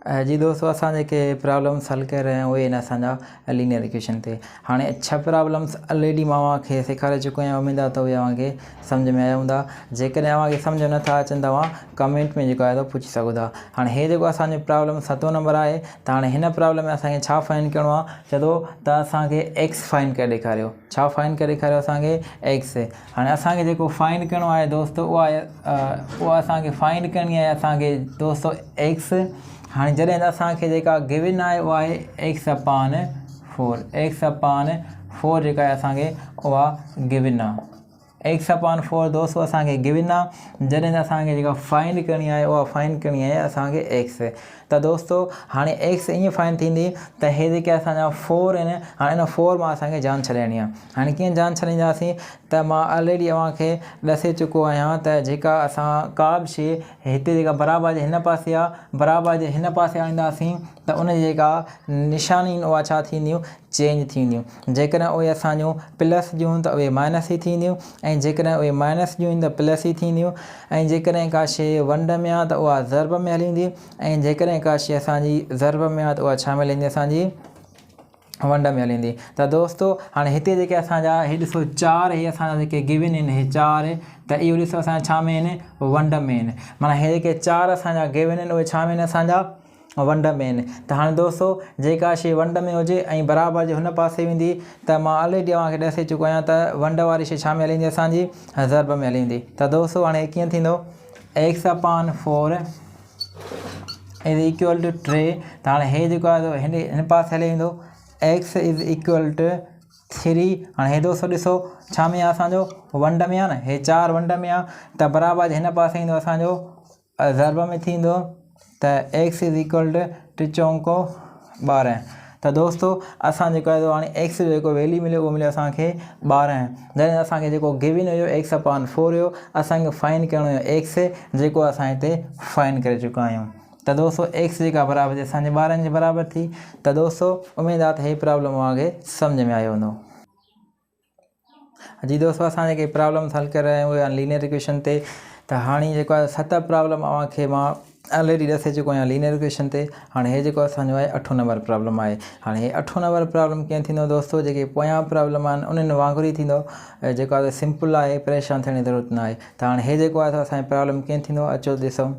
جي دوستو اسان جيڪي پرابلمس حل ڪري رهيا آهيون اهي آهن اسان جا لينيئر ايڪويشن تي هاڻي ڇهه پرابلمس الريڊي مان اوهان کي سيکاري چڪو آهيان اميد آهي ته اهي اوهان کي سمجھ ۾ آيا هوندا جيڪڏهن اوهان کي سمجھ نه ٿا اچن ته اوهان ڪمينٽ ۾ جيڪو آهي سو پڇي سگهو ٿا هاڻي هي جيڪو اسان جو پرابلم ستون نمبر آهي ته هاڻي هن پرابلم ۾ اسان کي ڇا فائنڊ ڪرڻو آهي چئي ٿو ته اسان کي ايڪس فائنڊ ڪري ڏيکاريو ڇا فائنڊ ڪري ڏيکاريو اسان کي ايڪس هاڻي اسان کي جيڪو فائنڊ ڪرڻو آهي دوستو اهو آهي اهو اسان کي فائنڊ ڪرڻي آهي اسان کي دوستو ايڪس هاڻي جڏهن ته اسان کي جيڪا گيون آهي اها آهي X upon four X upon four جيڪا آهي اسان کي اها گيون آهي ايڪس اپان فور دوستو اسان کي گيون آهي جڏهن ته اسان کي جيڪا فائنڊ ڪرڻي آهي اها فائنڊ ڪرڻي آهي اسان کي ايڪس ته دوستو هاڻي ايڪس ائين فائنڊ ٿيندي ته هي جيڪي اسان جا فور آهن هاڻي ان فور مان اسان کي جان ڇڏائڻي آهي هاڻي ڪيئن جان ڇڏينداسين ته مان آلريڊي اوهان کي ڏسي چڪو آهيان ته جيڪا اسان ڪا به شيء هتي جيڪا برابر جي هن پاسي آهي برابر جي هن پاسي آڻينداسين ته ان جي جيڪا نشاني آهن اها ڇا ٿينديون چينج ٿينديون جيڪڏهن اهي اسان جون پلس جون ته اهي مائنس ئي ٿينديون ۽ جيڪڏهن اهي مائنس جون آهن ته پلس ئي ٿينديون ۽ جيڪڏهن ڪا شيء ونڊ ۾ آهي ته اها ضرب ۾ هلي ويندي ۽ جيڪڏهن ڪا شيء اسان جي ضرب ۾ آهي ته اها ڇا ۾ هلي ويندي اسان جي ونڊ ۾ هلي ويندي ته دوستو هاڻي هتي جيڪي اسان جا هي ڏسو چار هي اسان جا جيڪي گيون آهن هي چار ته اهو ڏسو اسان جا ڇا ۾ آهن ونڊ ۾ آهن معنيٰ هي جيڪي چار اسان جا گيون آهن اهي ڇا ۾ آهن اسان جا ونڊ ۾ آهن ته هاڻي دوستو جيڪا شي ونڊ ۾ هجي ۽ برابر جي هن پاسي ويندي ته مان آلريڊي اوهان کي ڏسي چڪو آهيان ته ونڊ واري شي ڇا ۾ هلي ويندي اسان جي ضرب ۾ هلي ويندي ته دوستو هاڻي ڪيئن ٿيندو X upon four is equal to ٽي ته هاڻي هي جيڪو آهي سو هن هن پاسي هلي ويندو X is equal two three هاڻي هي دوستو ڏسو ڇا ۾ آهي اسانجو ونڊ ۾ آهي نه هي چار ونڊ ۾ آهي ته برابر هن پاسي ايندو اسانجو ضرب ۾ ٿيندو ته ايڪس is equal two ٽي چونڪو 12 ته دوستو اسان جيڪو آهي هاڻي ايڪس جو جيڪو ويليو مليو اهو مليو اسان کي 12 جڏهن اسان کي جيڪو گيون هيو ايڪس اپان فور هيو اسان کي فائنڊ ڪرڻو هيو ايڪس جيڪو اسان هتي فائنڊ ڪري چڪا آهيون ته دوستو ايڪس جيڪا برابر ٿي اسان جي 12 جي برابر ٿي ته دوستو اميد آهي ته هي پرابلم اوهان کي سمجھ ۾ آيو هوندو. جي دوستو اسان جيڪي پرابلمس حل ڪري رهيا آهيون اهي لينيئر ايڪويشن تي ته هاڻي جيڪو آهي ست پرابلم اوهان کي مان آلريڊي ڏسي چڪو آهيان لينيئر ايڪويشن تي هاڻي هي جيڪو اسان جو آهي اٺون نمبر پرابلم آهي هاڻي هي اٺون نمبر پرابلم ڪيئن ٿيندو دوستو جيڪي پويان پرابلم آهن انهن وانگر ئي ٿيندو جيڪو آهي سمپل آهي پريشان ٿيڻ جي ضرورت نه آهي ته هاڻي هي جيڪو آهي اسان جو پرابلم ڪيئن ٿيندو اچو ڏسون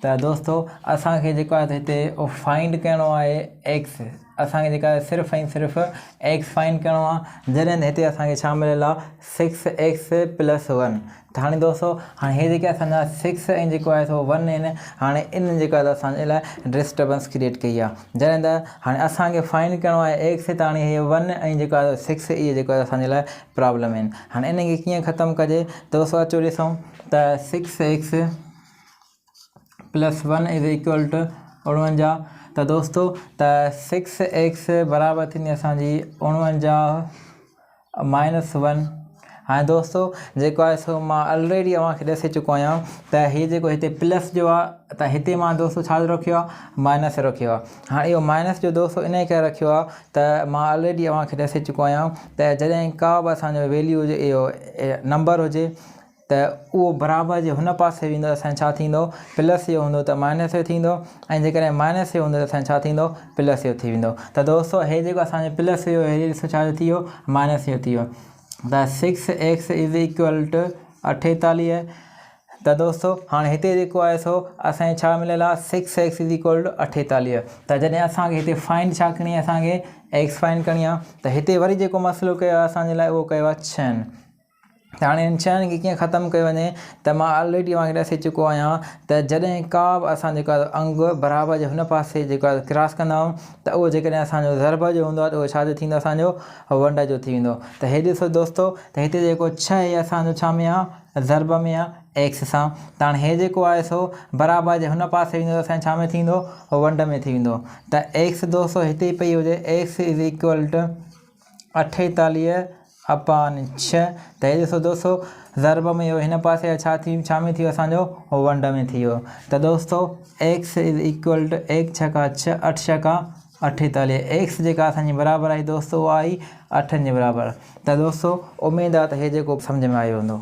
ته دوستو اسان کي جيڪو آهي هتي فائنڊ ڪرڻو آهي ايڪس اسان کي جيڪا آهي صرف ۽ صرف ايڪس فائنڊ ڪرڻو آهي جڏهن هتي اسان کي ڇا مليل آهي سڪس ايڪس پلس ون ته هاڻي دوستو هاڻي هي جيڪي اسان جا سڪس ۽ جيڪو آهي سو ون آهن هاڻي ان جيڪو آهي اسان جي لاء ڊسٽربنس ڪريئيٽ ڪئي آهي جڏهن ته هاڻي اسان کي فائنڊ ڪرڻو آهي ايڪس ته هاڻي هي ون ۽ جيڪو آهي سڪس اهي جيڪو آهي اسان جي لاء پرابلم آهن هاڻي ان کي ڪيئن ختم ڪجي دوستو اچو ڏسون ته six X plus one is equal to 49 ته دوستو ته سڪس ايڪس برابر ٿيندي اسان جي 49 مائنس ون هاڻي دوستو جيڪو آهي سو مان آلريڊي اوهان کي ڏسي چڪو آهيان ته هي جيڪو هتي پلس جو آهي ته هتي مان دوستو ڇا جو رکيو آهي مائنس رکيو آهي هاڻي اهو مائنس جو دوستو ان ڪري رکيو آهي ته مان آلريڊي اوهان کي ڏسي چڪو آهيان ته جڏهن ڪا به اسانجو ويليو هجي اهو نمبر هجي ته اهو برابر جي هن پاسي ويندو ته اسان ڇا ٿيندو پلس جو هوندو ته مائنس جو ٿيندو ۽ جيڪڏهن مائنس جو هوندو ته اسان ڇا ٿيندو پلس جو ٿي ويندو ته دوستو هي جيڪو اسان جو پلس جو هي ڏسو ڇا جو ٿي ويو مائنس جو ٿي ويو ته six X is equal to 48 ته دوستو هاڻي هتي جيڪو آهي سو اسان کي ڇا مليل آهي six X is equal to 48 ته جڏهن اسان کي هتي فائنڊ ڇا ڪرڻي آهي اسان کي ايڪس فائنڊ ڪرڻي آهي ته هتي وري جيڪو مسئلو ڪيو آهي اسان جي لاء اهو ڪيو آهي ڇهن ته هاڻي انهن شين کي ڪيئن ختم ڪيو وڃي ته مان آلريڊي اوهان کي ڏسي چڪو آهيان ته جڏهن ڪا به اسان جيڪو آهي انگ برابر جي هن پاسي جيڪو آهي ڪراس ڪندا آهيون ته اهو جيڪڏهن اسان جو ضرب جو هوندو آهي ته اهو ڇا جو ٿيندو اسان جو ونڊ جو ٿي ويندو ته هي ڏسو دوستو ته هتي جيڪو ڇهه هي اسان جو ڇا ۾ آهي ضرب ۾ آهي ايڪس سان ته هاڻي هي جيڪو آهي سو برابر جي هن پاسي ويندو ته اسان ڇا ۾ ٿيندو ونڊ ۾ ٿي ويندو ته ايڪس دوستو هتي ئي پئي هجي X is equal two 48 upon ڇهه ته هي ڏسو دوستو ضرب ۾ اهو هن پاسي ڇا ٿي ڇا ۾ ٿي ويو اسان جو ونڊ ۾ ٿي ويو ته دوستو ايڪس is equal two ايڪ ڇڪا ڇهه اٺ ڇڪا 48 ايڪس جيڪا اسان جي برابر آئي دوستو اها آئي اٺن جي برابر ته دوستو اميد آهي ته هي جيڪو سمجھ ۾ آيو هوندو.